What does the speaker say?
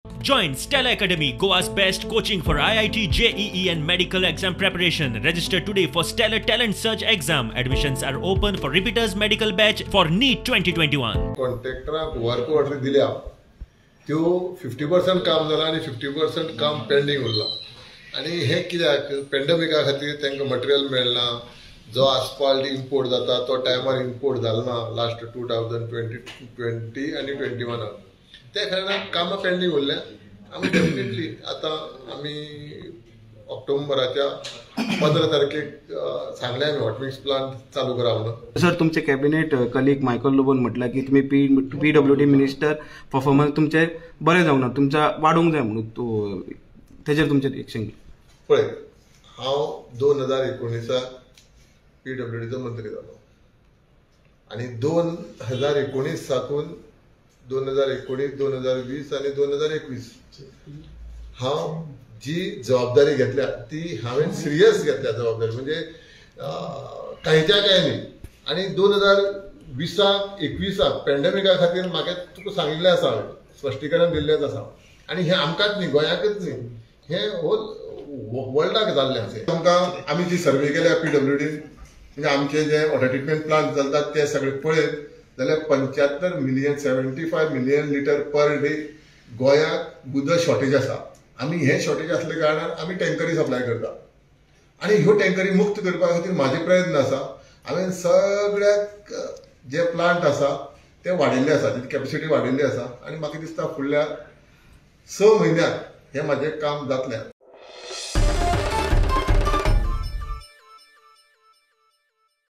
Join Stella Academy, Goa's best coaching for IIT, JEE and medical exam preparation. Register today for Stellar Talent Search exam. Admissions are open for repeaters medical batch for NEET 2021. कॉन्ट्रॅक्टराक work order दिल्या त्यो 50% काम जालां आनी 50% काम pending उरलां. आनी हें कित्याक पेंडमिका खातीर तांकां मटेरियल मेळना, जो आस्फाल्ट इम्पोर्ट जाता तो टायमार इम्पोर्ट जालो ना लास्ट 2020 आनी 21 त्या कारणान कामां पेंडींग उरल्या. आमी डेफिनेटली आतां आमी ऑक्टोबराच्या 15 तारखेक सांगलें आमी हॉटमिक्स प्लांट चालू करा म्हणून. सर, तुमचे कॅबिनेट कलीग मायकल लोबोन म्हटलं की तुम्ही पीडब्ल्यूडी मिनिस्टर परफॉर्मन्स तुमचे बरें जावंक ना, तुमच्या वाडोवंक जाय म्हणून, तो तेजेर तुमचें रिएक्शन? पळय, हांव 2019 पीडब्ल्यूडीचो मंत्री जालो आनी 2019 साकून 2019, 2020 आनी 2021 हांव जी जबाबदारी घेतल्या ती हांवें सिरियस घेतल्या जबाबदारी, म्हणजे कांयच्या कांय न्ही. आनी 2020 21 पेंडमिका खातीर म्हाका तुका सांगिल्लें आसा, हांवें स्पश्टीकरण दिल्लेंच आसा. आनी हें आमकांच न्ही, गोंयाकच न्ही, हें होल वर्ल्डाक जाल्लें आसा. आमकां आमी जी सर्वे केल्या पीडब्ल्यूडीन, म्हणजे आमचे जे वॉटर ट्रिटमेंट प्लांट चलतात ते सगळे पळयत जाल्यार 75 million 75 million litre per day गोंयाक उदक शॉर्टेज आसा. आमी हें शॉर्टेज आसल्या कारणान आमी टँकरी सप्लाय करता आनी ह्यो टँकरी मुक्त करपा खातीर म्हाजे प्रयत्न आसा. हांवें सगळ्याक जे प्लांट आसा ते वाडयल्ले आसा, तेजी कॅपेसिटी वाडयल्ली आसा आनी म्हाका दिसता फुडल्या 6 म्हयन्याक हें म्हाजें काम जातलें.